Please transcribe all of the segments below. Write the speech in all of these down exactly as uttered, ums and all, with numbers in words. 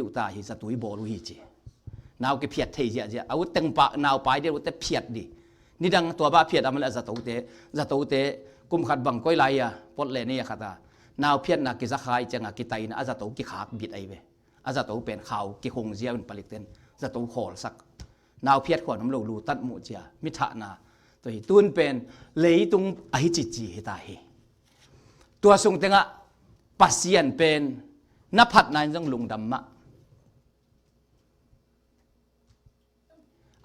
uh ta hi, zato i bawl uh hi ci. Nau kiphiat thei ziahziah, a ut teng pah nau pai dih, a utte phiat dih. Nidang tua bah phiat a mah le a zatote, zatote kum khat bang koi lai a pot le nei a khat a nau phiatna kizakhai ciangah kitaina a zato kikhak bit ahi ve. A zato pen khau kikhung ziau in palikten zato khawlsak. Nau phiat khuan om lo, lu tat muh cia, mi thahna. Tua hi tun pen leitung ahi cici hi ta hi. Tua sung tengah Pasian pen na phatna in zong lungdam mah.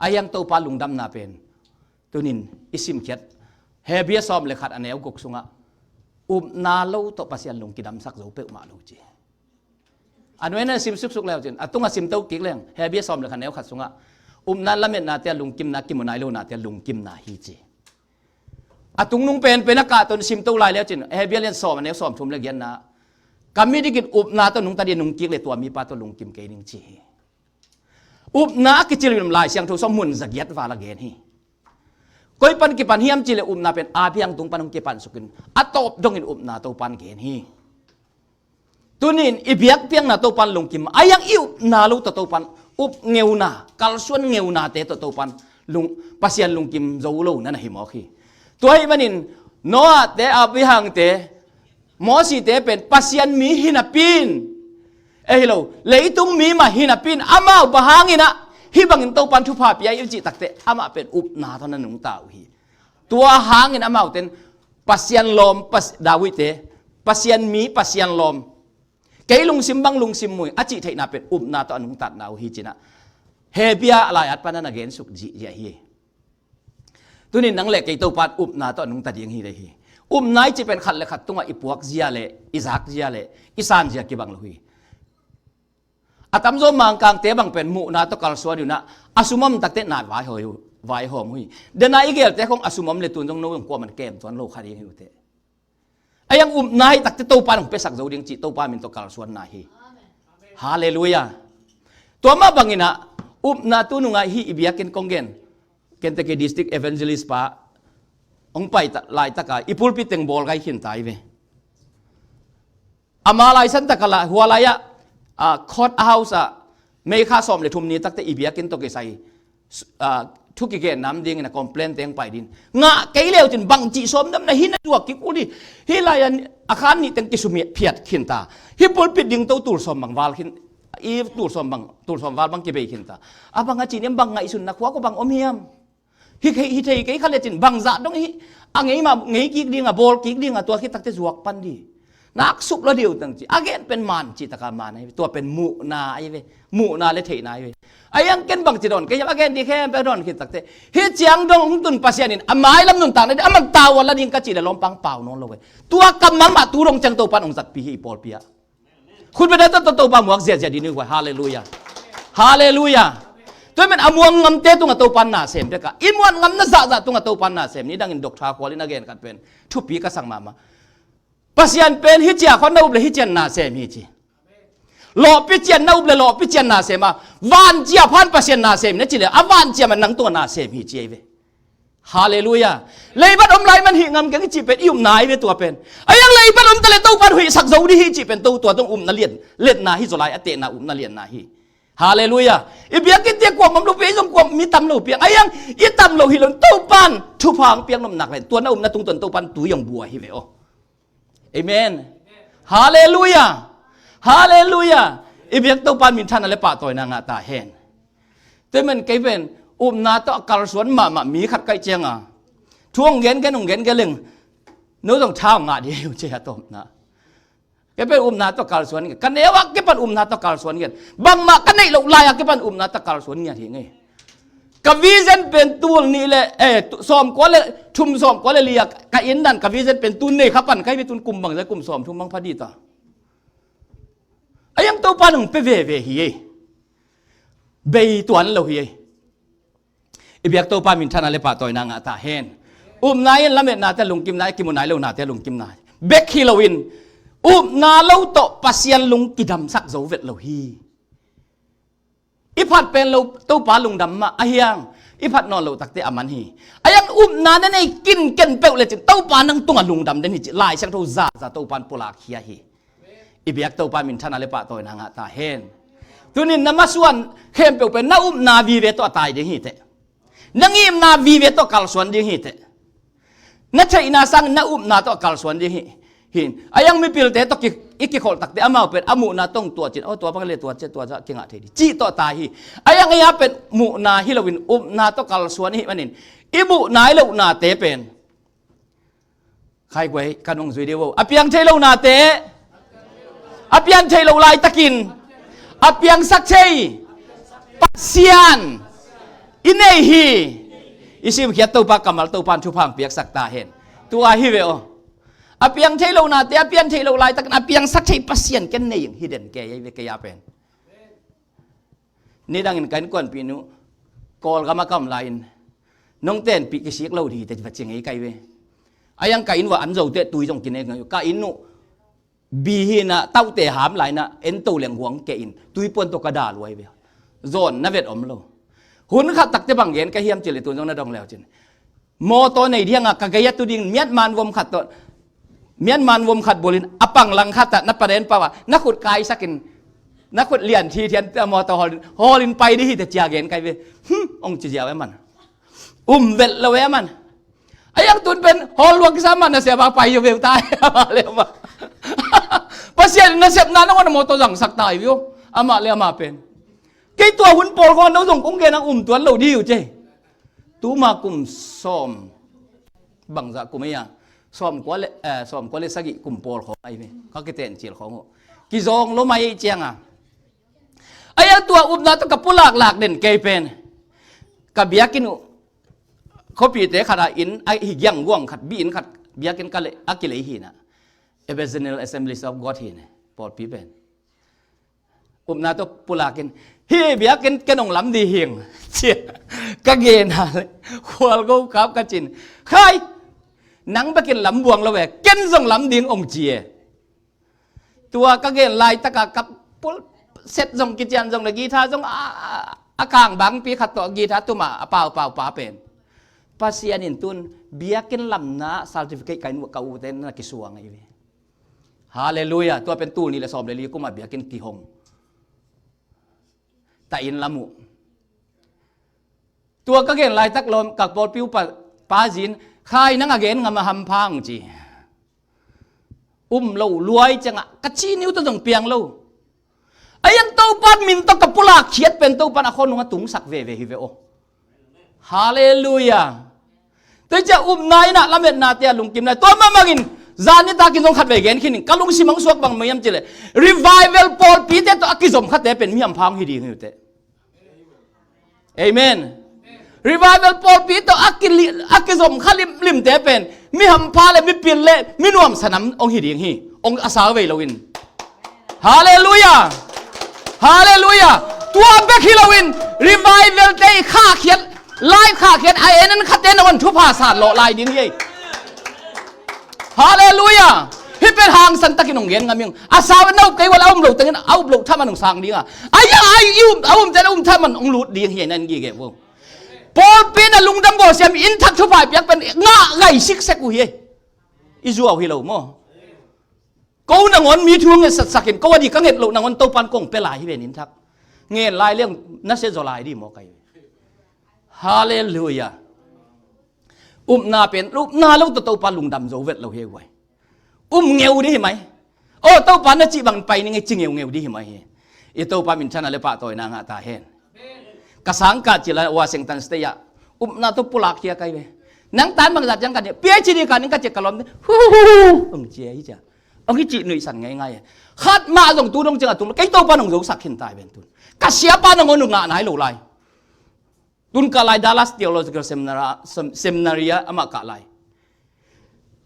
A hiang Topa lungdamna pen tunin i simkhiat Hebru sawm le khat a neu guk sungah upna lo tawh Pasian lungkidamsak zo peuhmah lo ci. A nuai na sim suksuk leu cin a tunga simto kik leng Hebru sawm le khat neu khat sungah upna lametnate a lungkimna, kimu nai lonate a lungkimna hi ci. A tungnung penpen a kahton simto lai leu cin Hebru lian sawm a neu sawm thum le giatna ka mi dikin upna tawh nungta dih, nungkik le tua mipa tawh lungkim kei ning ci hi. Upna a kicil in Lai Siangtho sawm mun zagiat val a gen hi. Koi pan kipan hiam cih leh upna pen Abraham tung pan hong kipan sukin a tawp dongin upna Topan gen hi. Tunin i biakpiakna Topan lungkim a, a hiang i upna lo tawh Topan up ngeuna, kalsuan ngeunate tawh Topan lung, Pasian lungkim zo lo na na hi mawk hi. Tua ahih manin Noah te, Abraham te, Moses te pen Pasian mi hi napi in, eh hi lo, leitung mi mah hi napi in, amau bang hangin ah hih bangin Topan thupha pia i cih takteh amah pen upna tawh na nungta uh hi. Tua hangin amaute in Pasian lawm, Pas-, David te, Pasian mi, Pasian lawm, kei lungsim bang lungsim muh ing a cih theihna pen upna tawh a nungtatna uh hi ci-in ah Hebru lai-at pan a na gensuk zihziah hi. Tunin nang le kei Topan upna tawh a nungta ding hi dei hi. Upna i cih pen khat le khat tungah i puak zia le i zak zia le i san zia kibang lo hi. A tamzaw Mangkangte bang pen muhna tawh kalsuan uh in ah a sum om takteh na vaihawm uh hi. Dena i geelte khong a sum om le tun zong no zong kuaman kem tuan lo kha ding hi uh teh. A hiang upna hi takteh Topa nong piasak zo ding cih Topa min tawh kalsuanna hi. Halleluiah. Tua mah bangin ah upna tu nungah hih i biakinn kong gen Kentucky District Evangelist pa hong pai ta, laitak a i pulpit teng bawl gai khin ta hi ve. Ama laisan tak a la hua lai-ah, ah, court house ah May kha sawm le thum ni takteh i biakinn tawh kisai, ah, thu kigen nam dingin a complain teng pai din. Ngah kei leu cin bangci sawm dam na hi na duak kik uh di. Hih lai-ah a khan nih teng kisum phiat khin ta. Hih pulpit ding to tul sawm bang val khin, i tul sawm bang, tul sawm val bang kibei khin ta. A bang a ci niam bang ngaihsun na khua ko bang om hiam? Hi, hi, hi thei kei kha le cin bangzah dong hi a ngei mah ngei kik ding a bawl kik ding a tua khit takteh zuak pan di. Nak sup lo diu tang ci a gen pen man cih taka man ahi ve. Tua pen muhna ahi ve. Muhna le theihna ahi ve. A hiang ken bangci dawn kei hiam a gen di khempeuh dawn khit takteh hih ciang dong hong tun Pasian in a mailam nuntakna ding a man tau a la ding ka cih le lawmpang pau nawn lo ve. Tua kammal mah tu dong ciang Topan hong zatpih hi i pawlpi ah. Khutbetna tawh Topa muak ziahziah dih ni uh hi. Halleluiah. Halleluiah. Tua hi men a muang ngamte tungah Topan na sem bek a, i muan ngamna zahzah tungah Topan na sem. Nidangin Doctor Khual in a gen khat pen thupi ka sak mahmah. Pasian pen hih ciang khawng na up le hih ciang na sem hi ci. Lawhpi ciang na up le lawhpi ciang na sem a, van ciang phan Pasian na sem na ci le a van ciang man nang tungah na sem hi ci ahi ve. Halleluiah. Leibat om lai man hih ngam keng i cih pen i upna ahi ve tua pen. A hiang leibat om ta le Topan huihsak zo dih hi cih pen to tua tong upna lian, liatna hi zaw lai a tehna upna lianna hi. Halleluiah. I biakinn te kuam om lo pi, ei zong kuam mi tam lo piang. A hiang i tam lo hi lo Topan thupha hong piak nop nak le tua na upna tungtawn Topan tui hong bua hi ve aw. Amen. Halleluiah. Halleluiah. I biak Topan minthanna le pahtawina ngah ta hen. Tua hi men kei pen upna tawh a kalsuan mahmah mi khat ka hih cianga thu hong gengen hong gengen leng no zong tha hong ngah dih hi uh ci a tawpna. Kei pen upna tawh kalsuan ngiat. Ka neu ah kei pan upna tawh kalsuan ngiat. Bangmah ka neih loh lai-ah kei pan upna tawh kalsuan ngiat hi ngei. Ka vision pen tul nih le, eh, tu, sawmkua le, thum sawmkua le li-ah ka inn dan ka vision pen tun nei kha pan ka hi ve, tun kum bang zia kum sawmthum bang pha dih ta. A hiang Topa nong pia veve hi ei. Bei tuan lo hi ei. I biak Topa minthanna le pahtawina ngah ta hen. Upna in lametnate lungkimna, i kimu nai lonate lungkimna bek hi loin upna lo tawh Pasian lungkidamsak zo vet lo hi. I phat pen lo Topa lungdam mah a hiang i phat nawn loh takte a man hi. A hiang upna na nei kinken peuh lecin Topa nang tungah lungdam den hi ci Lai Siangtho zaza Topan pulak khia hi. I biak Topa minthanna le pahtawina ngah ta hen. Tunin na masuan khempeuh pen na upna vive tawh a tai ding hi teh. Na ngimna vive tawh kalsuan ding hi teh. Na theihna sangin na upna tawh a kalsuan ding hi. Hin a yang mipilte tawh ki, i kikholh takte amau pen a muhna tawh tua cin, oh, tua bang le tua cia tua za kingah thei ding cih tawh tai hi. A yang ei a pen muhna hi loin upna tawh kalsuan hi manin i muhna i lohnate pen khai guai kan hong zui dih uh. A piang thei lo nate, a piang thei lo laitakin a piangsak thei Pasian i nei hi. I simkhiat Topa kammal Topa in thupha piaksak ta hen. Tua hi ve aw. A piang thei lo nate, a piang thei lo laitakin a piangsak thei Pasian ken nei ing hi den kei ei ve kei a pen. Nidangin ka innkuanpihnu Kawlgam a ka om lai-in nong tenpih kisik lo dih hi teh va ci ngei kai ve. A yang ka inn uah an zote tui zong kinek ngei uh. Ka inn uh bi hi na taute ham lai na ento leng huang keh in tuipuan tawh ka da luai ve. Zawn na vet om lo. Hun khat takte bang gen ka hiam cih leh tun zong na dong leu cin. Mawtaw nei dianga ka gei a tu ding miatman vom khat tawh, miatman vom khat bulin a panglang khatah na paden pau a na khut kaisakin na khut lian thithian a mawtaw hawlin, hawlin pai dih hi teh cia gen kai ve. Hmm, ong ci ziau e man. Um velh lo e man. A yang tun pen hawl luak kisa man na sia bang pai yo veu ta e amah le amah. Pasian in na sepna nangawn a mawtaw zangsak ta i veu amah le amah pen. Kei tua hun pawl kong no zong kong gen ang um tuan lo dih uh ce. Tuma kum sawm bangzah kum ei a sawm kua le, eh, sawm kua le sagih kum pawl khawng ahi ve. Ka kiten cil khawng uh kizawng lo mai ei cianga a yang tua upna tawh ka pulaklak den kei pen ka biakinn uh khuapite khat a inn a hi giang guang khat bi inn khat biakinn ka le a kilei hi na Aboriginal Assemblies of God hi ne pawlpi pen. Upna tawh pulakin hi biakinn ken ong lam dih hing cia ka gen a le khual go kap ka cin khai nang bekin lam buang lo ve ken zong lam ding ong ci e. Tua ka gen laitaka ka pul set zong kician zong le guitar zong a, a, a kang bangpi khat tawh guitar tuma a paupau pa pen Pasian in tun biakinn lamna certificate ka in ka ute na kisuang ahi ve. Halleluia. Tua pen tul nih le sawm le li kuma biakinn kihong ta in lam uh. Tua ka gen laitak lawm ka pawlpi upa pazin khai nang a gen ngam a hampha ang ci. Um lo luai ciangah ka ci niu tawh zong piang lo. A yang Topan min tawh ka pulak khiat pen Topan a khawnung a tungsak veve hi ve aw. Halleluia. Tua cia upna inah lametnate a lungkimna tua mamangin zan nitakin zong khat vei gen khinin ka lungsim ang suak bang miam cileh revival pawlpite tawh a kizom khate pen mi hampha ang hi ding hi uteh. Amen. Revival pawlpi tawh a kili a kizom kha limlimte pen mi hampha le mi pil le mi nuamsa nam ong hi ding hi. Ong a sal vei loin. Halleluia. Halleluia. Tua bek hi loin revival te i khakhiat lai khakhiat a enen khate na wan thupha sat lawh lai ding hi. Halleluia. Hih pen hangsan takin hong gen ngam ing. A sau in a up kei ual a um lo tengin a up lo thaman hong sang dinga. Ai a ai i um a um ten a um thaman hong lut ding hi nan gige vo. Pawlpi na lungdam go siam in thak thupha i piak pen ngah ngai siksek uh hi. I zuau hi lo maw? Ko nangawn mi thu nget satsakin ko a di ka nget lo nangawn Topan kong pe lai hi ven in thak. Ngen lai leng na se zaw lai di maw kai. Halleluia. Upna pen upna lo tawh Topa lungdam zo vet lo hi guai. Um ngeu di hi mai. Aw Topa na cih bang pai ning ei ci ngeungeu di hi mai hi. I Topa min thana le pahtawina ngah ta hen. Ka sangkah cila Washington State ah upna tawh pulak khia kai ve. Nang tan bangzah ciang ka nih PhD ka ning ka cek ka lawm hu hu hu hu. Ong cia hi cia. Ong hi cih nuihsan ngeingai e. Khat mah zong tu dong ciang a tung kei Topa nong zosak khin tai ven tun. Ka siapa nangawn uh ngah nai lo lai. Tun ka lai Dallas Theological Seminary, Sem- Seminary ah amah kah lai.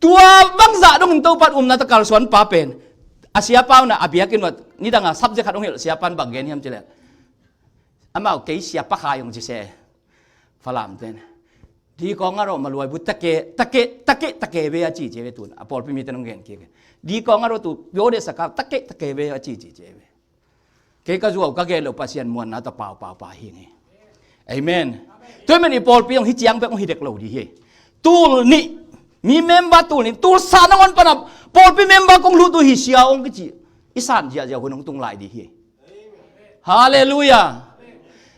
Tua bangzah dongin Topan umna ta kalsuan pa pen a siapa una a biakinn uat nidanga subject khat ong hilh siapan bang gen hiam cileh. Amau kei siapa khai ong ci se. Falam ten. Di kong a rawh maluai bu take take take take ve a ci ci ve tun a pawlpi mi ten ong gen kik. Di kong a rawh tu yo de saka take take ve a ci ci ci ve. Kei ka zuau ka gen lo Pasian muanna tawh pau pau pa hi ngi. Amen. Tua men i pawlpi ong hi ciang bek ong hi dek lo di hi. Tul nih mi member tul nih tul sa nangawn pana pawlpi member kong lutu hi sia ong kici. I san ziazia hun ong tung lai di hi. Halleluiah.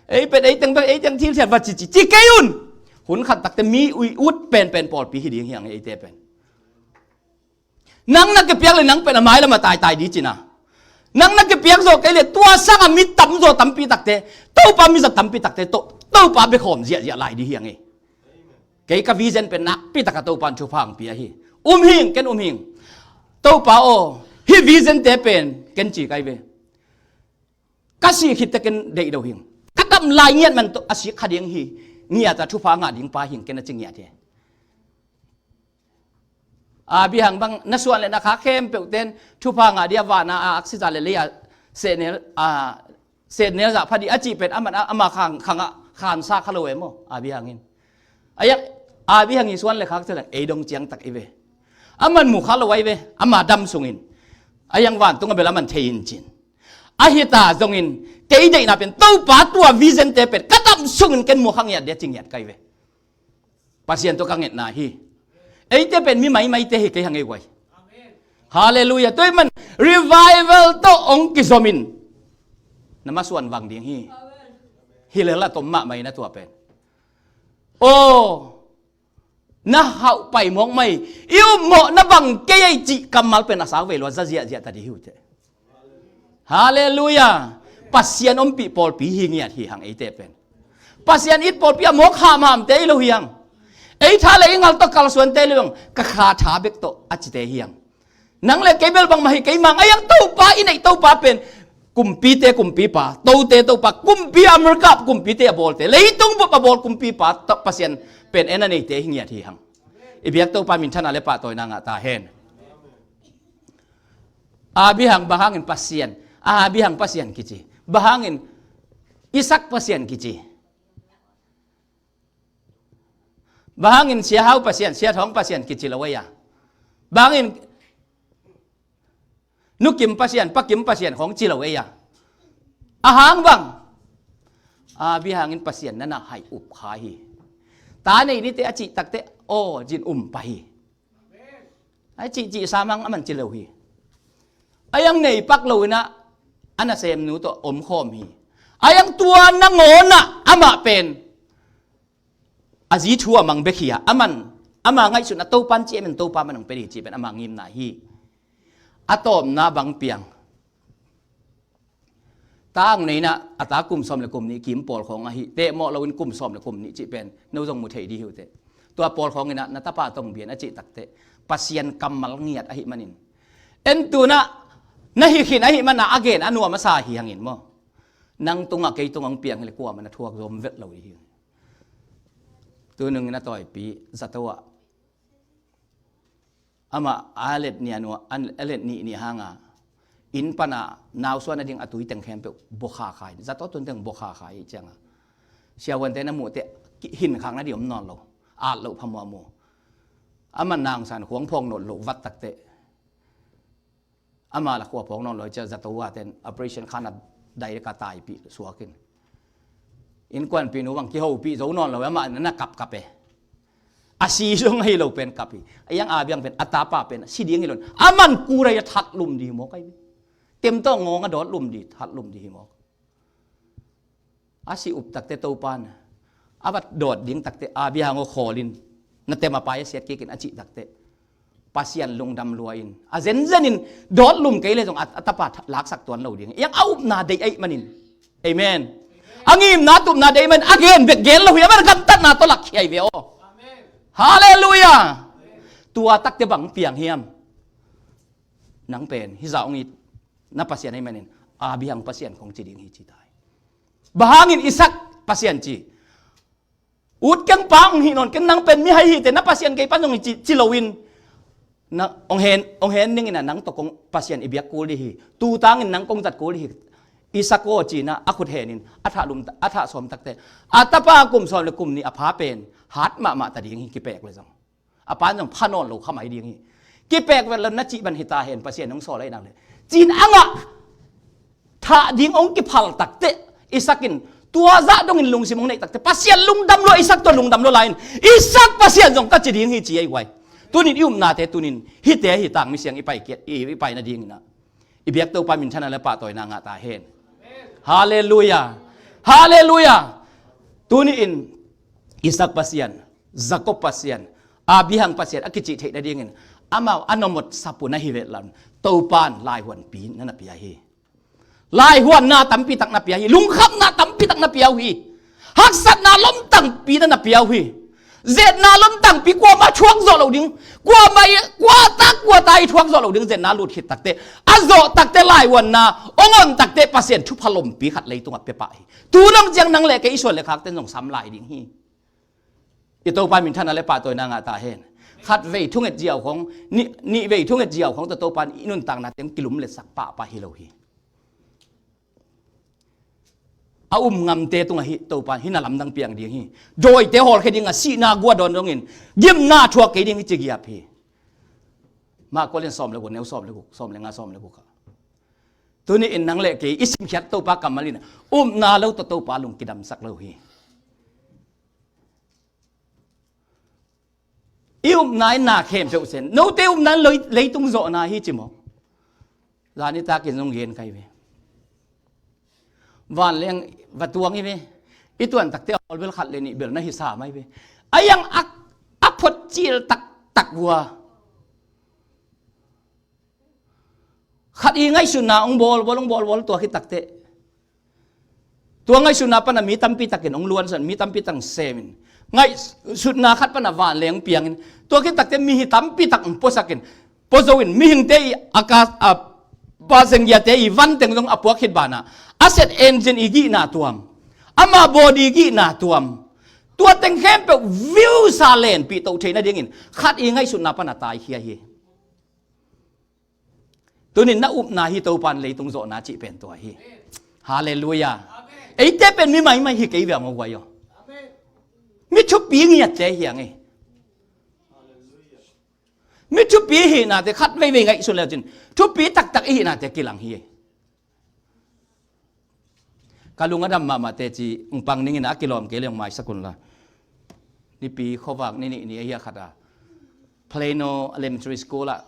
Ei pen ei teng bek, ei teng thil thiat va ci ci ci kei un. Hun khat takte mi ui ut penpen pawlpi hi ding hiang eite pen. Nang na kipiak le nang pen a mai lam a taitai di cina. Nang na kipiak zaw kei le tua sanga mi tam zaw tampi takte, Topa mi zat tampi takte, to, Topa bekhawm ziahziah lai di hiang ei. Kei ka vision pen nakpi taka Topa in thupha hong pia hi. Um hing, ken um hing. Topa aw, hih vision te pen ken ci kai ve. Ka sih khitte ken deih do hing. Ka tam lai ngiat man tawh a sik kha ding hi. Ngiat a thupha ngah ding pa hing ken a ci ngiat hi. Abraham bang na suan le na kha khempeuh ten thupha ngah dia vana a aksita le lei a sehnel a sehnel zah phadi a cih pen aman ama khang khangah khansa kha lo e maw Abraham in. A yang Abraham in suan le khak te lang ei dong ciang tak i ve. Aman mu kha lo ai ve ama dam sungin. A yang vantung a bel aman thei in cin. A hita zongin kei deihna pen Topa tua vision te pen ka dam sungin ken mu kha ngiat dia ci ngiat kai ve. Pasian tawh ka ngetna hi. Eite pen mi maimaite hi kei hang ei guai. Halleluiah. Tua i man revival tawh ong kizomin na masuan vang ding hi. Hi lela tom mahmah i na tua pen. Aw, na hauh pai mawk mai i um mawh na bang kei ei cih kammal pen a sau vei lua za ziahziah ta di hi uh teh. Halleluiah. Pasian ompih pawlpi hi ngiat hi hang eite pen. Pasian it pawlpi a mawk hamhamte i lo hiang. Ei tha le i ngal tawh kalsuante lo hiang ka kha tha bek tawh a cite hiang. Nang le kei bel bangmah hi kei mang a yang Topa i neih Topa pen kumpite kumpipa, tote Topa kumpi America kumpite a bawlte leitung bup a bawl kumpipa Pasian pen en a neite hi ngiat hi hang. I biak Topa minthana le pahtawina ngah ta hen. Abraham bang hangin Pasian, Abraham Pasian kici. Bang hangin Isak Pasian kici. Bang hangin Sia Hau Pasian, Sia Thawng Pasian kici lo ei a. Bang hangin Nu Kim Pasian, Pa Kim Pasian khong ci lo ei a. A hang bang Abraham in Pasian nana hai up kha hi. Ta nei nite a cih takte aw zin um pa hi. A cihcih samang a man ci lo hi. A yang nei pak lo inah a nasemnu tawh omkhawm hi. A yang tua nangawnah amah pen a zi thu a mang bek hi a, a man ama ngaihsun a Topan ci emin Topa man hong pe dih cih pen ama ngimna hi. A tawpna bang piang. Ta ang neina a ta kum sawm le kum nih kim pawl khawng ahi tehmawh loin kum sawm le kum nih cih pen no zong mu thei dih hi uh teh. Tua pawl khawng inah na tapa tong bian a cih takteh Pasian kammal ngiat ahi manin en tunah na hi khin ahi mana a gen a nuam a sa hi hangin maw? Nang tungah kei tungah hong piang hi le kuamah na thuak zawm velh lo dih hi. Tunung in a tawipi zato ah amah a let nih a let nih nih hanga inn pana nausuan a ding a tui teng khempeuh bokha khai zato tun teng bokha khai cianga siavuante na muhte hinkhak na dih om nawn lo. At loh phamuamu ama nangsan khuang phawng nawn loh vat takteh ama la khua phawng nawn lo cia zato a ten operation khan a direct a taipih suakin innkuanpih nu bang kihopih zo nawn lo amah na kapkap e. A si zong ahi lo pen kap hi. A yang a biang pen a tapa pen si ding hi lo a man kurai a that lum di hi mawk ahi. Temtawh ngawng a dawt lum di that lum di hi mawk. A si up takte Topan a vat dawt ding takte a biang aw khawlin na tem a pai a siat kikin a cih takte Pasian lungdam luain a zenzenin dawt lum kei le zong a tapa laksak tuan lo ding. Yang a upna deih aih manin. Amen. A ngimna tupna deih manin a gen bek gen lo hi a man gamtatna tawh lakkhia hi ve aw. Halleluiah. Tua takte bang piang hiam? Nang pen hi za ong it na Pasian aih manin a biang Pasian kong ci ding hi ci tai. Bang hangin Isak Pasian ci ut keng pa hong hih nawn keng nang pen mihai hite na Pasian kei pan zong hi ci loin na hong hen hong hen ningin a nang tawh kong Pasian i biak kul dih hi. Tutangin nang kong zat kul dih hi. Isak aw ci-in a khut henin a thah lum a thah sawm takte a tapa kum sawm le kum nih a pha pen hat mahmah ta ding hi kipek le zong. A pan zong pha nawn lo kha mai ding hi. Kipek vet lo na cih ban hi ta hen Pasian hong sawl ahi nak le cin a ngah thah ding hong kiphal takte Isak in tua zah dongin lungsim hong neih takte Pasian lungdam lua Isak tua lungdam lua lai-in Isak Pasian zong ka ci ding hi ci ahi guai. Tunin i upnate tunin hite hi tang misiang i pai kiat i pai nadingin ah i biak Topa minthana le pahtawina ngah ta hen. Halleluia. Halleluia. Tuni-in Isak Pasian, Jakob Pasian, Abraham Pasian a kicih theih nadingin amau a nomot sapun ahi vetlan Topan laihuanpi na na pia hi. Laihuanna tampi tak na pia hi. Lungkhamna tampi tak na pia uh hi. Haksatna lomtangpi na na pia uh hi. Zetna lomtangpi kuama thuak zawh lo ding. Kuama i kuata kuata i thuak zawh lo ding zetna lut khit takte a zawh takte laihuanna ong on takte Pasian thupha lompi khat leitungah pia pah hi. Tu nong ciang nang le kei i suan le khakten zong sam lai ding hi. I Topa minthanna le pahtawina ngah ta hen. Khat vei thunget ziau khong, nih, nih vei thunget ziau khong tawh Topa in i nuntakna teng kilum le sak pahpah hi lo hi. A um ngamte tungah hi Topa in hi na lamdang piang ding hi. Dawite hawlkhia ding a sihna guadawn dongin gimna thuak kei ding hi ci giap hi. Mah kualin sawm le guk, neu sawm le guk, sawm le nga, sawm le guk kha. Tuni in nang le kei i simkhiat Topa kammal in upna lo tawh Topa lung kidamsak lo hi. I upna in na khempeuh sen. Note upna in loi-, leitung zawhna hi ci maw? Zani takin zong gen kai ve. Vanleng va tuang hi ve. I tuan takte a hawl bel khat le nih bel na hi sa mai ve. A yang a, a phot cil taktak vua. Khat i ngaihsutna ong bawlbawl, ong bawlbawl tua khit takte. Tua ngaihsutna pana mi tampi takin ong luansan, mi tampi tak ong semin. Ngaihsutna khat pana vanleng piangin. Tua khit takte mi hi tampi tak ong puasakin. Puazoin mihingte i a ka, a, pasenggiate i vanteng zong a puak khit bana. A set engine i gihna tuam. Ama body gihna tuam. Tua teng khempeuh view sa lenpih toh theihna dingin. Khat i ngaihsutna pana taikhia hi. Tunin na upna hi Topan leitung zawhna cih pen tua hi. Halleluia. Eite pen mi maimai hi kei veng aw guai aw. Mi thupi ngiatte hiang hi. Mi thupi hihnate khat veivei ngaihsun leucin thupi taktak i hihnate kilang hi. Ka lung a dam mahmah teci ung pang ningin a kilawm kei leng maisak unla. Nipi khuavak ni nih ni ahi a khat a Plano Elementary School ah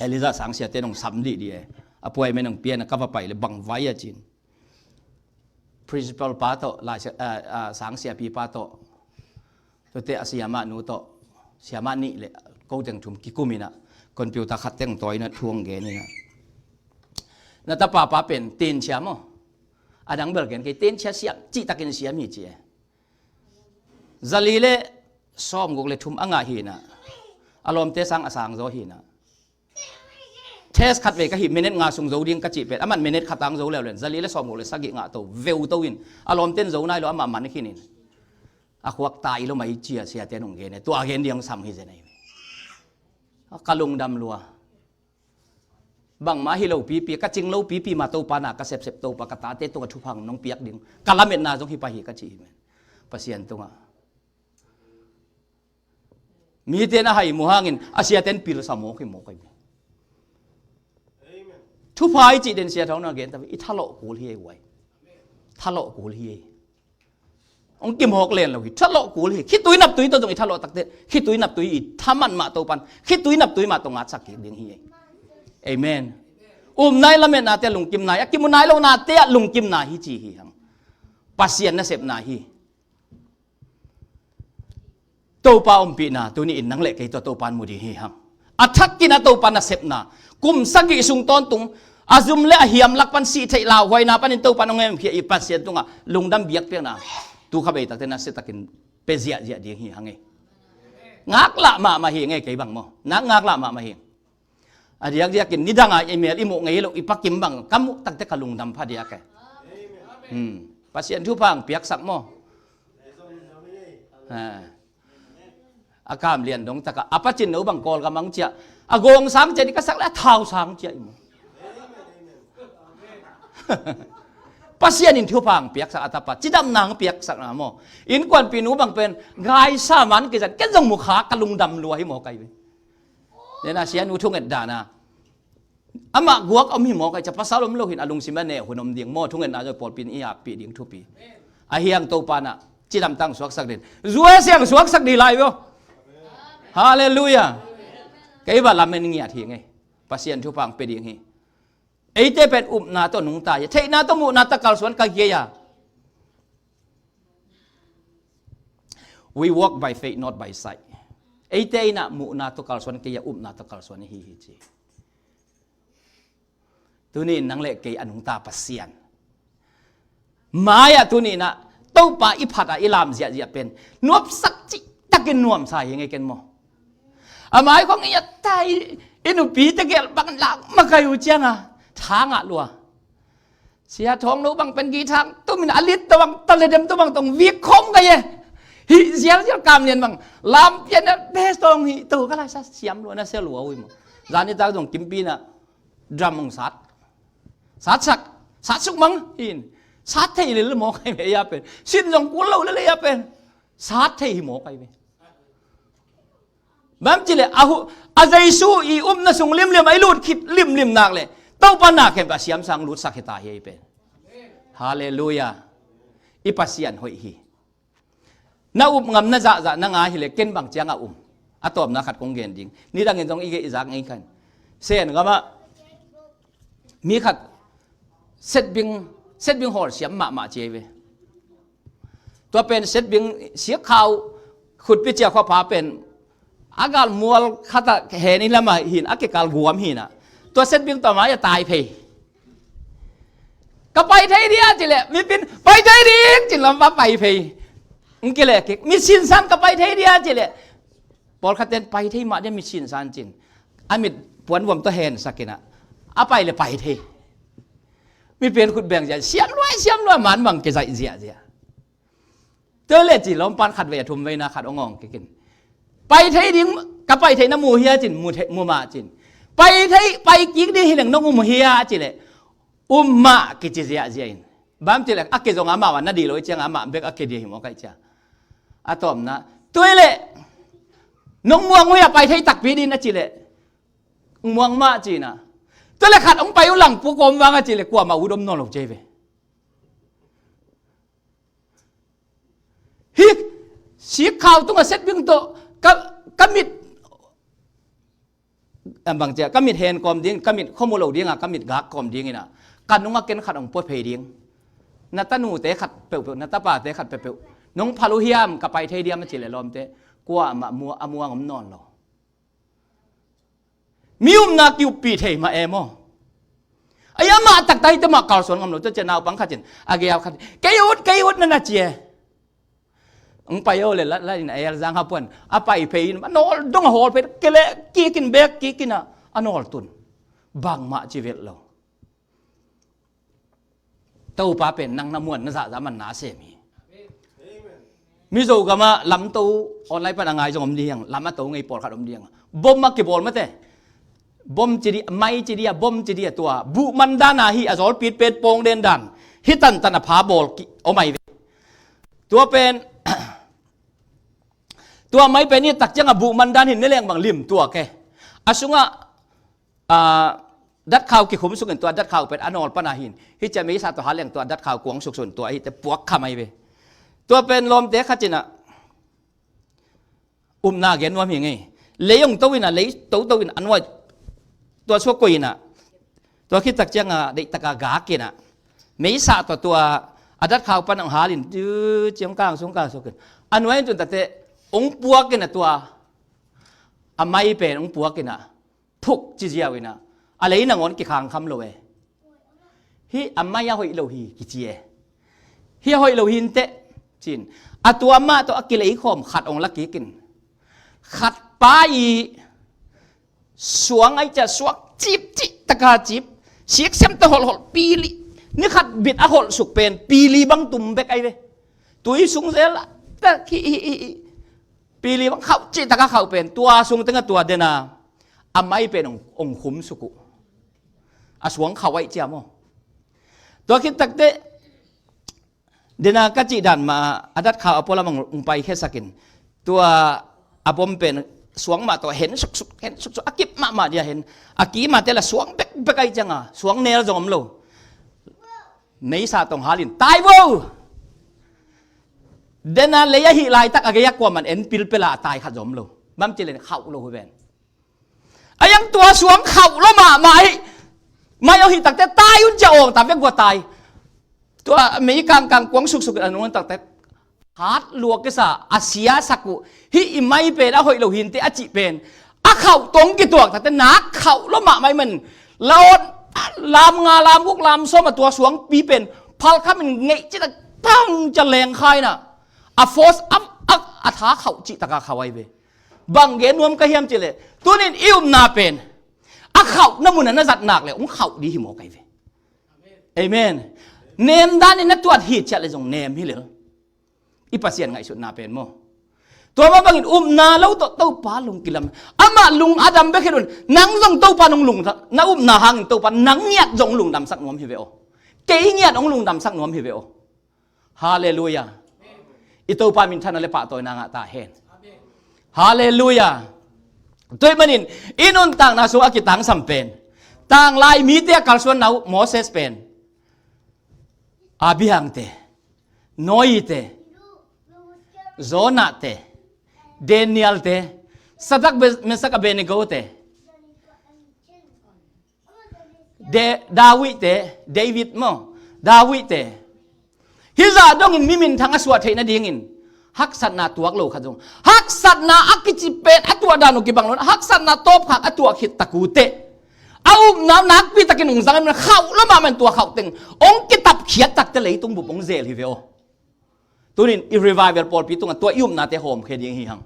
Eliza sangsiate nong sam dih dih e. A puai me nong pian a ka va pai le bang vai a cin. Principal pa tawh, lai sia, a, a, sangsiapi pa tawh. Tute a siamah nu tawh, siamah nih le ko teng thum kikum inah, computer khat teng tawi inah thu hong gen inah. Na tapa pa pen tenchia maw? A dang bel gen kei tenchia siam, cihtakin siam hi ci e. Zali le sawmguk le thum a ngah hi inah. A lawmte sang a sang zaw hi inah. Test khat vei ka hih minute nga sung zo ding ka cih pen, aman minute khat ang zo leuleu in, zali le sawmguk le sagih ngah to, veu to in, a lawmten zo nai lo, amah man khin in. A khuak tai lo mai cia siate nong gen e, tua gen ding sam hi zen ahi. A ka lungdam lua. Bangmah hi lo pipi, ka cing lo pipi mah Topa na ka sepsep Topa ka tate tungah thupha nong piak ding. Ka lametna zong hi pah hi ka cih hi men. Pasian tungah. Mite na hai mu hangin a siaten pilsa mawk hi mawk ahi. Thupha i cih den sia thauna gen ta i thalawh kul hi ei uai. Thalawh kul hi ei. Ong kimhawk len lo hi thalawh kul hi. Khitui naptui tawh zong i thalawh takte khitui naptui i thaman mah Topan khitui naptui mah tawh ngatsak kik ding hi ei. Amen. Umna i lametnate a lungkimna hi a kimunai lonate a lungkimna hi ci hi hang. Pasian nasepna hi. Topa ompihna tuni in nang le kei tawh Topan mu ding hi hang. A thakin a Topa nasepna kum sagih sung tawntung a zum le a hiam lak pan sih theih lauhuaina panin Topa nong emkhia i Pasian tungah lungdam biakpiakna tu kha bei takte nasia takin pe ziahziah ding hi hang e. Ngaklah mahmah hi nge kei bang maw? Nak ngaklah mahmah hi. A diakdiakin nidanga i mel i muh ngei lo i pakim bang ka muh takte ka lungdam pha diak e. Hmm. Pasian thupha ang piaksak maw? Ha. A kam lian dong taka a pacin no bang kawl ka mang cia a gawng sang cia di ka sak le a thau sang cia i maw? Pasian in thupha ang piaksak a tapa cidam nang piaksak na maw? Innkuanpi nu bang pen gaisa man kizat ken zong mukha ka lungdam lua hi maw kai ve. Nena sianu thunget dana amah guak om hi maw kai cia pasal om lo hin a lungsim a neh hun om ding maw thungetna zoi pawlpin i akpih ding thupi. A hiang Topa na cidam tang suaksak din zua siang suaksak di lai vio. Halleluia. Kei va lamen ngiat hi ngei. Pasian thupha ang pe ding hi. Eite pen upna tawh nungta hi a, theihna tawh muhna tawh kalsuan ka hi a. We walk by faith, not by sight. Eite in ah muhna tawh kalsuan kei a, upna tawh kalsuan hi hi ci. Tuni in nang le kei a nungta Pasian mai-ah tuni in ah Topa i phat a i lam ziahziah pen nuamsak cihtakin nuamsa hi ngei ken maw? A mai khong i a tai i nupite gel bang lak makai uh cianga thangah lua. Sia Thawng Lo bang pen githang tumin a lit tawh bang, taledem tawh bang tong vik khong kai e. Hih zialzial kam lian bang lampian a bes tawng hih to ka laisa siam lua na sia lua uh hi maw? Zan i tak zong kimpi na drum hong sat, satsak, satsuk mang hin sat thei lel maw kai ve a pen, sin zong kul lo lel a pen sat thei hi maw kai ve. Bang ci le a hu, a Jesu i upna sung limlim a i lut khit limlim nak le Topa na khempeuh a siamsang lutsak hi ta hi a i pen. Halleluiah. I Pasian hoih hi. Na up ngam na zahzah na ngai hi le ken bang ciang a um? A tawpna khat kong gen ding. Nidangin zong i gei i zak ngei khan Sen gamah mi khat setbing, setbing hawl siam mahmah ci a i ve. Tua pen setbing siakhau khutpi cia khuapha pen a galmual khatah hen i lamah hin a kikal guam hinah tua setbing tua mai a tai phei. Ka pai thei dia ci leh mipin pai thei ding cin lam va pai phei. Ng ki leh kik mi sinsan ka pai thei dia ci leh pawlkhat ten pai thei mah dia mi sinsan cin a mit puanvuam tua hen sakinah a pai le pai thei. Mi pen khut beng zia siam luai siam luai man mang ke zaih ziahziah. Tua le ci lawmpan khat vei a thum veina khat ong awng kikin pai thei ding, ka pai theihna mu hia cin, mu thei, mu mah cin. Pai thei, pai kik ding hi leng nong um hia ci leh um mah kici ziahziah in. Bam ci leh a ke zong amah na dih lo i ciang amah bek a ke dih hi maw kaih cia. A tawpna tui leh nong muang uh hia pai thei takpi din a ci leh muang mah cina. Tua le khat ong pai uh langpu kawm vang a ci leh kuamah uh dom nawn lo cei ve. Hi sik khau tunga setbing tawh ka, ka mit, bang cia, ka mit hen kawm ding, ka mit khomu lo dinga ka mit gak kawm ding ina ka nunga ken khat ong pua phei ding. Na tanute khat peuhpeuh, na tapate khat peuhpeuh nong phal uh hiam, ka pai thei diam a ci leh lawmte kuamah mua, a muang om nawn lo. Mi upna kiuppi thei mah e maw? Ai amah taktak hite mah kalsuan ngam lo, tua cia naupang khat cin a gei au khat kei ut, kei ut na na cia. Ang pai o le la, la in a el zang ha puan a pai phei in a nawl dong a hawl phei kele kikin bek kikin a, a nawl tun bangmah ci vet lo. Topa pen nang na muan na zahzah man na sem hi. Mizo gamah lamto online pan a ngai zong om ding hiang, lam a to ngei pawlkhat om ding hiang. Bom a kibawl mate. Bom ci dih, mai ci dih a, bom ci dih a tua buh man dan a hi a zawlpit pen pawng den dan hi tantan a pha bawl ki om ai ve. Tua pen tua mai pen hi tak ciang a buh man dan hin ne leng bang lim tua ke a sungah a, datkhau kikhum sukin tua datkhau pen a nawl pana hin hi cia meisa tua ha leng tua datkhau kuang suksun tua hi te puak kha mai ve. Tua pen lawmte khat cinah upna gen nuam hi ngei. Lei ong to inah, lei toto in a nuai tua suak koi inah tua khit tak cianga deihtaka gak inah meisa tua tua a datkhau pan ong halin tu ciang kang sung kang sukin a nuai in tun tate ong puak inah tua a mai pen ong puak inah phuk ci ziau inah a lei nangawn kikhang kham lo e. Hi a mai a hoih lo hi kici e. Hi a hoih lo hi inteh cin a tua mah tawh a kilei khawm khat ong la kikin khat pa i suang ai cia suak cip cih taka cip siksem ta holhholh pili ni khat bit a holh suk pen pili bang tum bek ai ve. Tui sung zel a tak hi hi hi hi. Pili bang khauh cih taka khauh pen tua sung tenga tua dena a mai pen ong, ong khum suk uh. A suang khauh aih cia maw? Tua khit takte dena ka cih dan mah a datkhau a pualam ong, ong pai khesakin tua a bom pen suang mah tawh hen suksuk, hen suksuk a kip mahmah dia hen a kimate la suang bekbek aih cianga suang nel zong om lo. Meisa tong halin tai vo. Dena lei a hih laitak a gei a kuaman en pilpela a tai khat zom lo. Bam ci len khauh lo hu ven. A yang tua suang khauh lo mahmah hi. Mai aw hih takte tai un ci a awng ta vek gua tai. Tua mei kangkang kuang suksuk in a nung takte hat lua kisa a siasak uh. Hih i mai pen a hoih lo hinte a cih pen a khauh tawh kituak takte nak khauh lo mahmah i man lawn lam nga lam guk lam sawm a tua suangpi pen phalkham in ngeih cih tak tang ca leng kha in a force a a tha khauh cih taka khauh ahi ve. Bang gen nuam ka hiam cih leh tunin i upna pen a khauhna mun a na zat nak leh hong khauh ding hi maw ka hi ve. Amen. Nem danin na tuat hi ciah leh zong nem hi lel. I Pasian ngaihsutna pen maw. Tua mah bangin upna lo tawh Topa lung kilam. Amah lung a dam bek hi lo in nang zong Topa nong lungdam, na upna hangin Topa nang ngiat zong lungdamsak nuam hi ve aw. Kei ngiat hong lungdamsak nuam hi ve aw. Halleluiah. I Topa minthanna le pahtawina ngah ta hen. Halleluiah. Tua ahih manin i nuntakna sung a kitangsam pen tanglai mite a kalsuanna uh Moses pen Abraham te, Noah te, Jonah te, Daniel te, Sadrak, Mesak, Abednego te, David te, David maw, David te. Hih zah dongin mi minthang a suah theih nadingin haksatna tuak lo khat zong haksatna a kici pen a tuah dan uh kibang lo in haksatna tawpkhak a tuah khit tak uh teh a upna nakpi takin hong zang in khauh lo mahmah in tua khauh teng hong kitapkhiat takte leitung bup hong zel hi ve aw. Tunin i revival pawlpi tungah tua i upnate hawmkhia ding hi hang.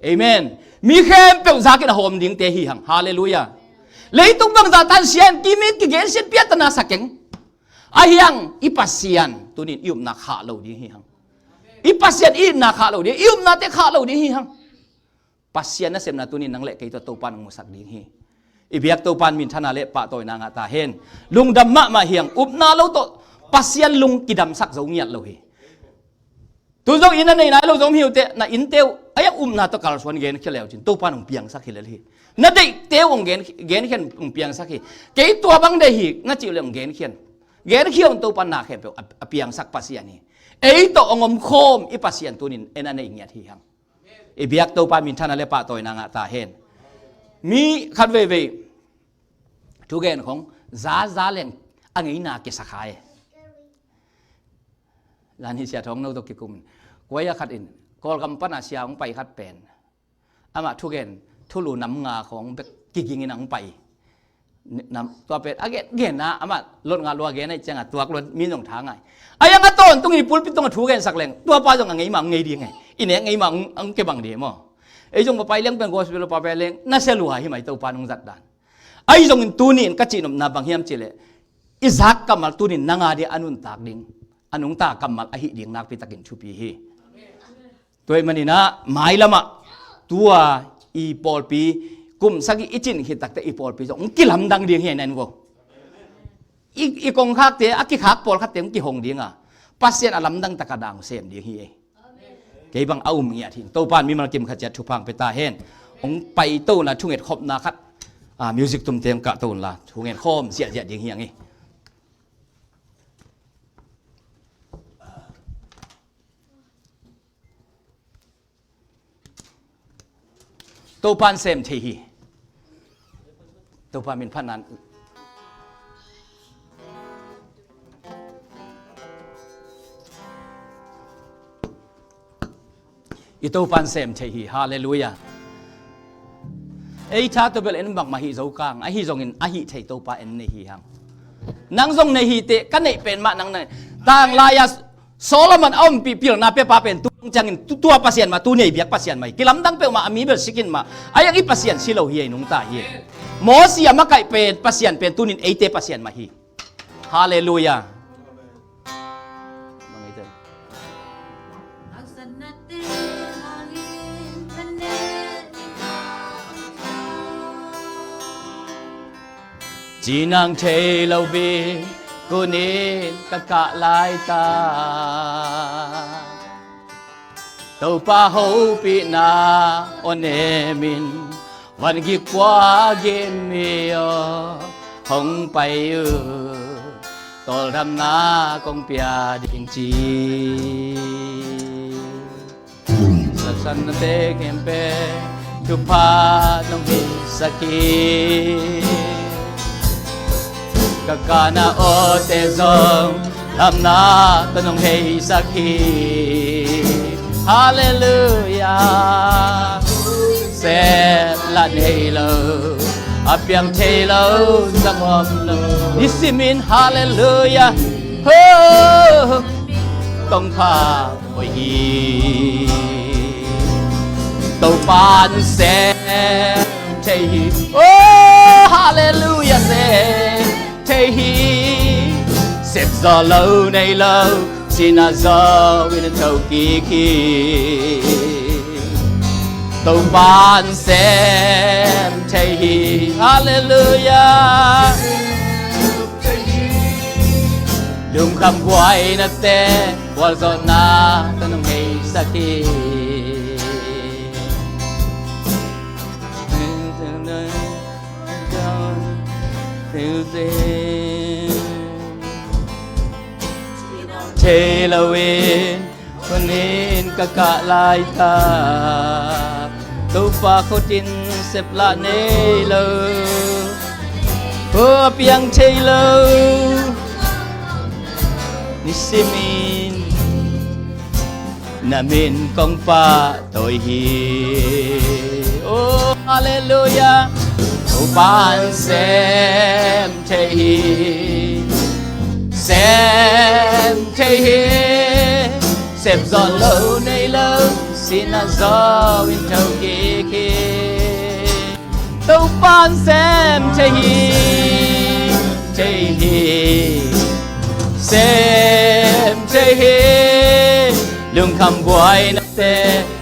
Amen. Mi khempeuh zakin a hawm dingte hi hang. Halleluiah. Leitung bangzah tan sian kimi kigensiat piatana sakeng ahi hang i Pasian tunin i upna khah lo ding hi hang. I Pasian i itna khah lo ding, i upnate khah lo ding hi hang. Pasian nasemna tunin nang le kei tawh Topa nong musak ding hi. I biak Topa in minthanna le pahtawina ngah ta hen. Lungdam mahmah hi hang. Upna lo tawh Pasian lung kidamsak zo ngiat lo hi. Tu zong inn a nei nai lo zong hi uh teh na innte uh a yak upna tawh kalsuan genkhia le uh cin Topa in hong piangsak hi lel hi. Na deihte uh hong gen, genkhian hong piangsak hi. Kei tua bang deih hi na cih uh le hong genkhian. Genkhia un Topa in na khempeuh a, a piangsak Pasian hi. Ei tawh hong omkhawm i Pasian tunin en a nei ngiat hi hang. I biak Topa minthanna le pahtawina ngah ta hen. Mi khat veivei thugen khong zaza leng a ngeina kisa kha e. Zan hi sia thawng no tawh kikum in kuai a khat in Kawlgam pana sia hong pai khat pen amah thugen thulu nam nga khong bek kigingin a hong pai. Tua pen a gen gen a amah lot nga lua gen a i cianga tuak lua mi zong tha ngai. A yang a tawntung i pulpit tungah thugen sak leng tua pa zong a ngeima hong ngei ding e. I nek ngeima hong kebang ding maw. Ei zong papai leng pen gospel papai leng na sia lua hi mai Topa nong zat dan. Ahi zongin tuni in ka cihnopna bang hiam cihleh i zak kammal tunin nang a dia a nuntak ding a nungta kammal ahi ding nakpi takin thupi hi. Tua ahih maninah mailamah tua i pawlpi kum sagih i cin khit takte i pawlpi zong hong kilamdang ding hi a nen vo. I, i kongkhakte a kikhak pawlkhatte hong kihong dinga Pasian a lamdang taka dang sem ding hi ei. Kei bang a um ngiat hi. Topa in mimal kim khat ciat thupha hong pia ta hen. Hong paitona thunget khopna khat a music tumte hong kahto unla thungen khawm ziahziah ding hi ang ei. Topa in sem thei hi. Topa min phatna i Topa in sem thei hi. Halleluiah. Ei tha tua bel en bangmah hi zo kang ahi zongin ahi thei Topa en nei hi hang. Nang zong nei hi teh ka neih pen mah nang nei. Tanglai-a Solomon a ompih pilna pia pa pen tu ciangin tua Pasian mah, tu nei biak Pasian mah hi. Kilamdang peuhmah a mi bel sikin mah a yang i Pasian si lo hi ei nungta hi. Mosi a makaih pen Pasian pen tunin eite Pasian mah hi. Halleluiah. Cinang thei lo bik kunin ka kah laita. Topa hopihna aw nemin van gik kua gim mi aw hong pai uh. Tawldamna kong pia ding ci. Sasanna te khempeuh thupha nong hi sak hi. Ka kana awte zong lamna tawh nong heisak hi. Halleluiah. Sep lah nei lo, a piang thei lo zang om lo. Nisimin halleluiah. Ho, tongpha oi hi. Topan sem thei hi. Oh, halleluiah, sem thei hi. Sep zaw lo nei lo, sinah zaw in a thokik hi. Topan sem thei hi. Halleluiah. Lungkham buainate gualzawhna tawh nong heisak hi. Thei lo in, hunin ka kah laitak, Topa khut in sep lah nei lo. Ko a piang thei lo. Nisimin na min kong pahtawi hi. Oh, halleluiah. Topan sem thei hi. Sem thei hi. Sep zaw lo nei lo, sinah zaw in thokik hi. Topan sem thei hi, thei hi, sem thei hi. Lungkham buainate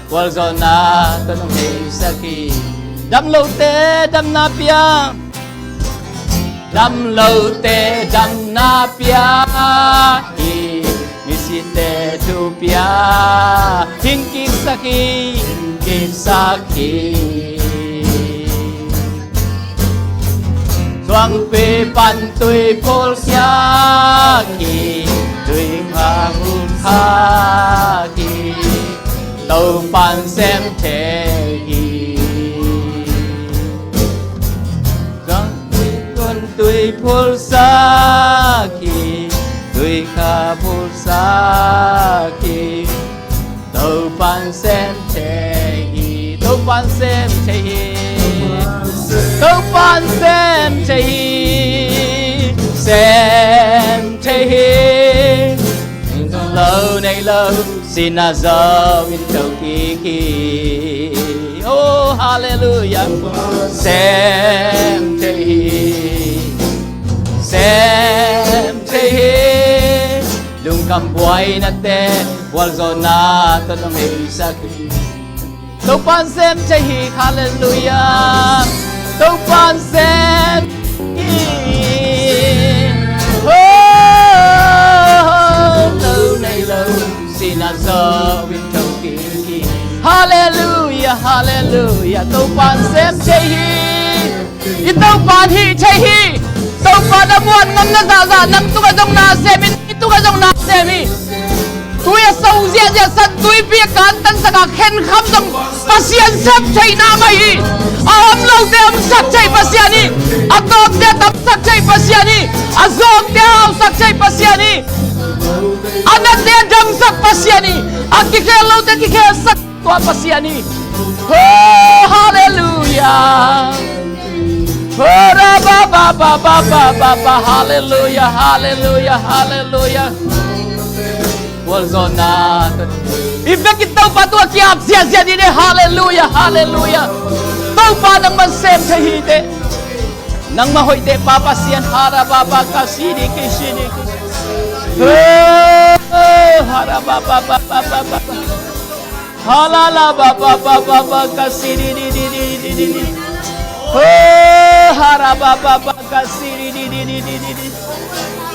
gualzawhna tawh nong heisak hi. Dam lote damna pia, dam lote damna pia hi. Misite thu pia, hing kiksak hi, hing kiksak hi. Suangpi pan tui phulkhiak hi, tui kha phulkhiak hi. Topan sem thei hi. Suangpi pan tui phulsak hi, tui kha phulsak hi. Topan sem thei hi. Topan sem thei hi. Topan sem thei hi. Sem thei hi. Lo nei lo, sinah zaw in thokik hi. Oh, halleluiah. Sem thei hi. Sem thei hi. Lungkham buainate gualzawhna tawh nong heisak hi. Topan sem thei hi. Halleluiah. Topan sem hi. Oh, lo nei lo, sinah zaw in thokik hi. Halleluiah, halleluiah. Topan sem thei hi. I Topan hih thei hi. Topa na muan ngam na zahzah nang tungah zong na sem hi, i tungah zong na sem hi. Tui a so ziahziah san, tuipi a kantansak a khenkham zong Pasian sem theihna mah hi. A om lote omsak thei Pasian hi. A tawpte a tamsak thei Pasian hi. A zawngte a hausak thei Pasian hi. A nate a damsak Pasian hi. A kikhel lote kikhelsak tua Pasian hi. Oh, halleluiah. Oh, ra ba ba ba ba ba ba ba. Halleluiah, halleluiah, halleluiah. Gualzawhna. I vekin Topa tua kiap ziahziah ni ne. Halleluiah, halleluiah. Topa nangman sem thei hi teh. Nangmah hoih teh Pa Pasian. Hara ba ba ka si di ki si di ki. Oh, hara ba ba ba ba ba ba. Halala ba ba ba ba ba ka si di di di di di di di. Oh, hara ba ba ba ka si di di di di di di.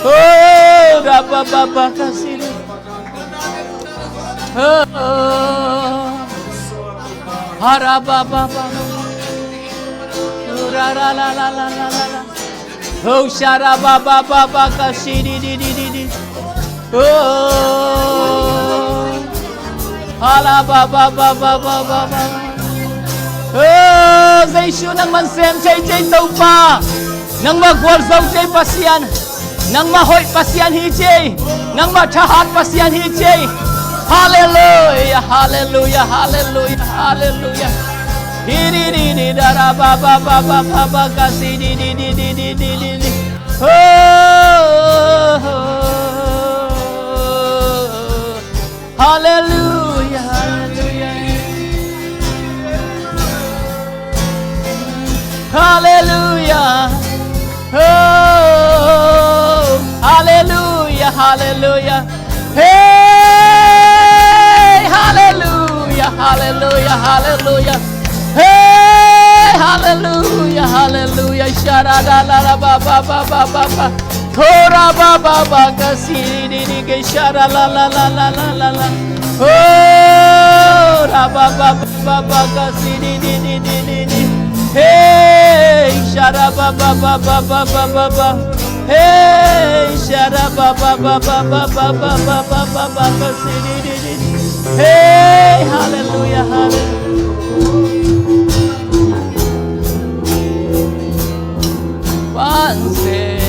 Oh, ra ba ba ba ka si di. Oh, hara ba ba ba. Oh, ra ra la la la la la la. Oh, shara ba ba ba ba ka si di di di di di. Oh, hala ba ba ba ba ba ba ba. Oh, Jesu nangman sem thei thei Topa. Nangmah gualzo ci ei Pasian. Nangmah hoih Pasian hi ci ei. Nangmah thahat Pasian hi ci ei. Halleluia, halleluia, halleluia, halleluia. Hi di di di da ra ba ba ba ba ba ba ka si di di di di di di di di. Oh, oh, oh, oh. Halleluia, halleluia. Halleluia. Oh, halleluia, halleluia. Hey, halleluia, halleluia, halleluia. Hey, halleluia, halleluia. Shara da la la ba ba ba ba ba ba. Tora ba ba ba ka si di di ke shara la la la la la la la. Tora ba ba ba ba ba ka si di di di di di di. Hey, shara ba ba ba ba ba ba ba ba. Hey, shara ba ba ba ba ba ba ba ba ba ba ba ba ka si di di di. Hey, halleluia, halleluia. Panse,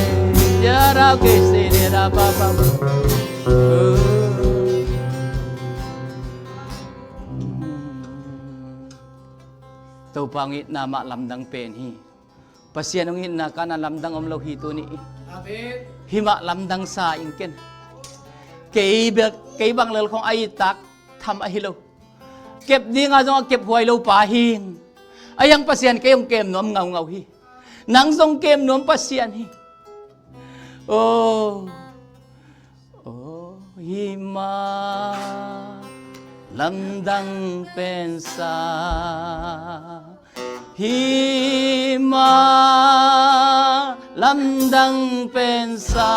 ya ra ke se de ra ba ba ba. Topa hong itna mah lamdang pen hi. Pasian hong itna kana lamdang om lo hi tuni. Amen. Hi mah lamdang sa ing ken. Kei bel, kei bang lel khong a ittak tham ahi lo. Kep dinga zong a kep huai lo pa hing. A hiang Pasian kei hong kem nuam ngaungau hi. Nang zong kem nuam Pasian hi. Oh. Oh, hi mah lamdang pensa, hi mah lamdang pensa,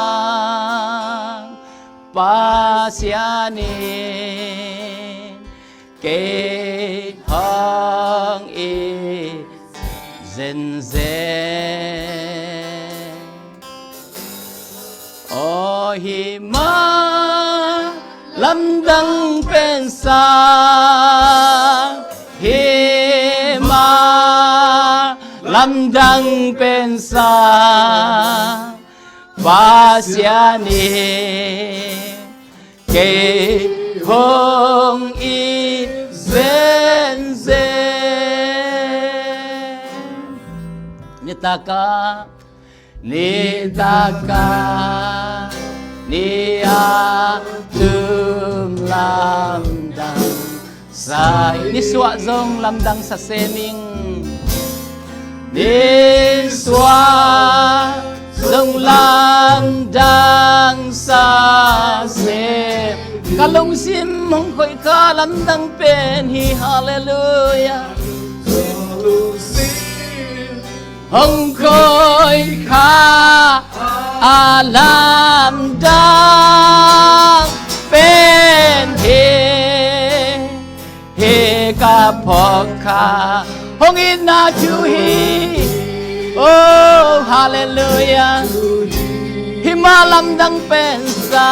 Pasian in kei hong it zenzen. Oh, hi mah lamdang pensa, hi mah lamdang pensa, Pasian in kei hong it zenzen. Nitak a, nitak a, ni a tum lamdang sa, nisuah zong lamdang sa sem ing. Nisuah zong lamdang sa sem. Ka lungsim hong koih kha lamdang pen hi, halleluia. Hong koih kha a lamdang pen hi. Hi ka phawk kha hong itna thu hi. Oh, halleluia. Hi mah lamdang pensa,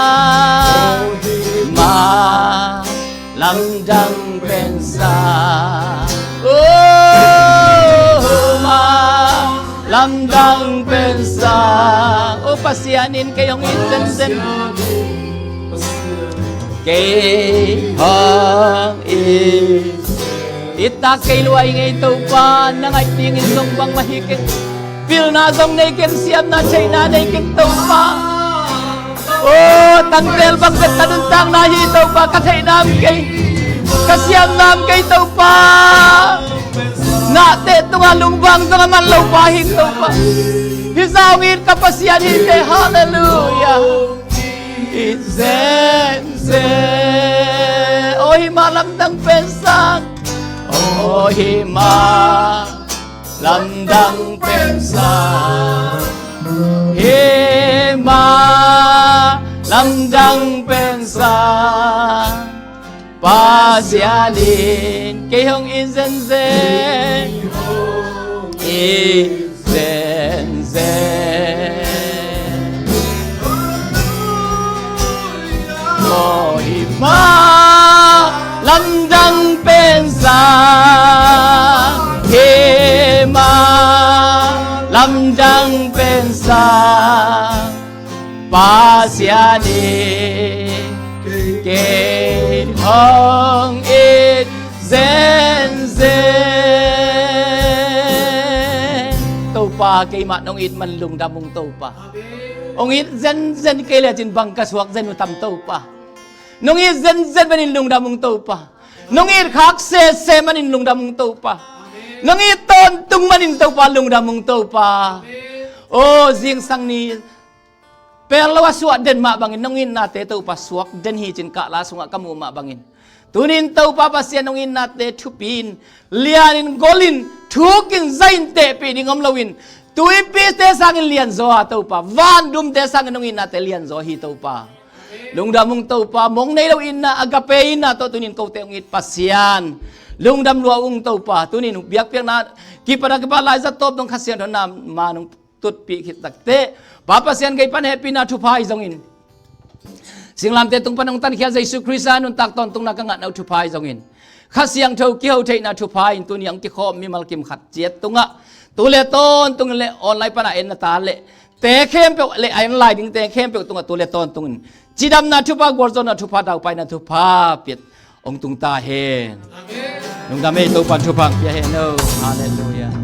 hi mah lamdang pensa. Oh, hi mah lamdang pensa. Oh, Pasian in kei hong it zenzen. Kei hong it. Ittak kei lua ing ei Topa, na ngaih dingin zong bangmah hi keng. Pilna zong nei keng, siamna theihna nei keng Topa. Oh, tangtel bang bek ka nuntakna hi Topa, ka theihna om kei, ka siamna om kei Topa. Nahte tungah lungvang zong a man lo pa hing Topa. Hih zah hong it ka Pasian hi teh, halleluia. It zenzen. Oh, hi mah lamdang pensa. Oh, hi mah lamdang pensa. Hi mah lamdang pensa. Pasian in kei hong it zenzen, it zenzen. Oh, hi mah lamdang pensa, hi mah lamdang pensa. Sang Pasian in kei hong it zenzen. Topa, keimah nong it man lungdam ung Topa. Hong it zenzen kei lecin bang ka suak zen uh tam Topa. Nong it zenzen manin lungdam ung Topa. Nong it khak sese manin lungdam ung Topa. Nong it tawntung manin Topa lungdam ung Topa. Aw zingsang ni pel lo a suah den mah bangin nong itnate Topa suak den hi cin kahla sungah ka muh mah bangin, tunin Topa Pasian nong itnate thupi in lianin golin thukin zahin tehpih ding om loin tuipite sangin lianzaw a Topa, vandumte sangin nong itnate lianzaw hi Topa. Lungdam ung Topa, mong nei lo itna, agape itna tawh tunin kote hong it Pasian. Lungdam lua ung Topa, tunin biakpiakna kipana kipa laizat tawp dong Kha Siangtho na ma nong tutpih khit takteh, Pa Pasian gei pan hehpihna thupha hi zongin, singlamte tung pan hong tankhia Jesu Khrist a nuntak tawntungna ka ngahna uh thupha hi zongin, Kha Siangtho kiho theihna thupha in tuni hong kikhawm mimal kim khat ciat tungah tu le tawntungin le online pana enna ta le te khempeuh le a en lai dingte khempeuh tungah tu le tawntungin cidamna thupha, gualzawhna thupha, daupaina thupha piat hong tung ta hen. Lungdam ei, Topan thupha hong pia hen o. Halleluiah.